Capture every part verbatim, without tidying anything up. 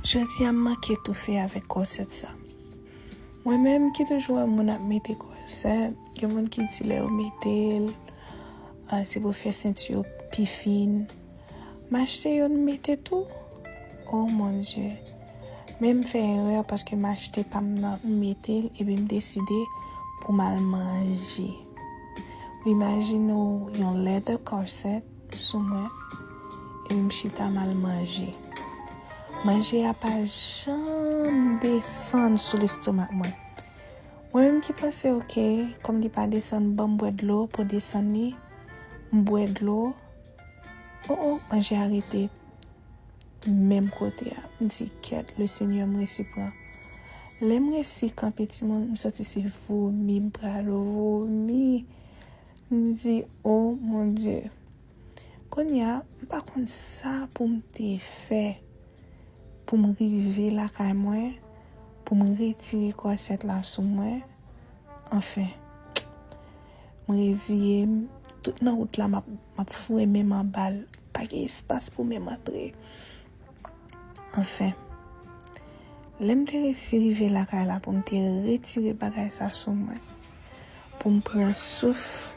Jodi a m manke toufe avèk kòsèt sa. Mwen menm ki toujou wè moun ap mete kòsèt, gen moun ki di lè yo mete l, ah, se pou fè senti yo pi fin. M achte youn m mete tou. Oh mon Dieu. Men m fè erè paske m achte pa m nan, m mete l epi m deside pou m al manje. Ou imajine w yon leather corset sou mwen, epi m chita m al manje. Manje a pa janm desann sou lestomak mwen. Mwen menm ki panse, oke, kòm li pa desann, ban m bwè dlo pou desann li. M bwè dlo. O, o, manje a rete menm kote a. M di, kèt, Lesenyè, m resi pran. Lè m resi kanpe timoun, m santi se vomi, m pral vomi. M di, o mon Dye. Kounye a, m pa konn sa pou m te fè pou m rive lakay mwen, pou m retire kòsèt la sou mwen. Anfen, m reziye m. Tout nan wout la, m ap, m ap foure men m anba l. Pa gen espas pou men m antre. Anfen, lè m te resi rive lakay la pou m te retire bagay sa sou mwen, pou m pran souf,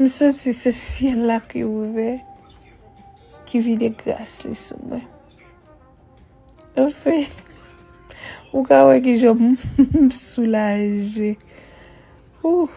m santi se syèl la ki ouvè, ki vide gras li sou mwen. Anfen, ou ka wè kijan m soulaje. Ouh,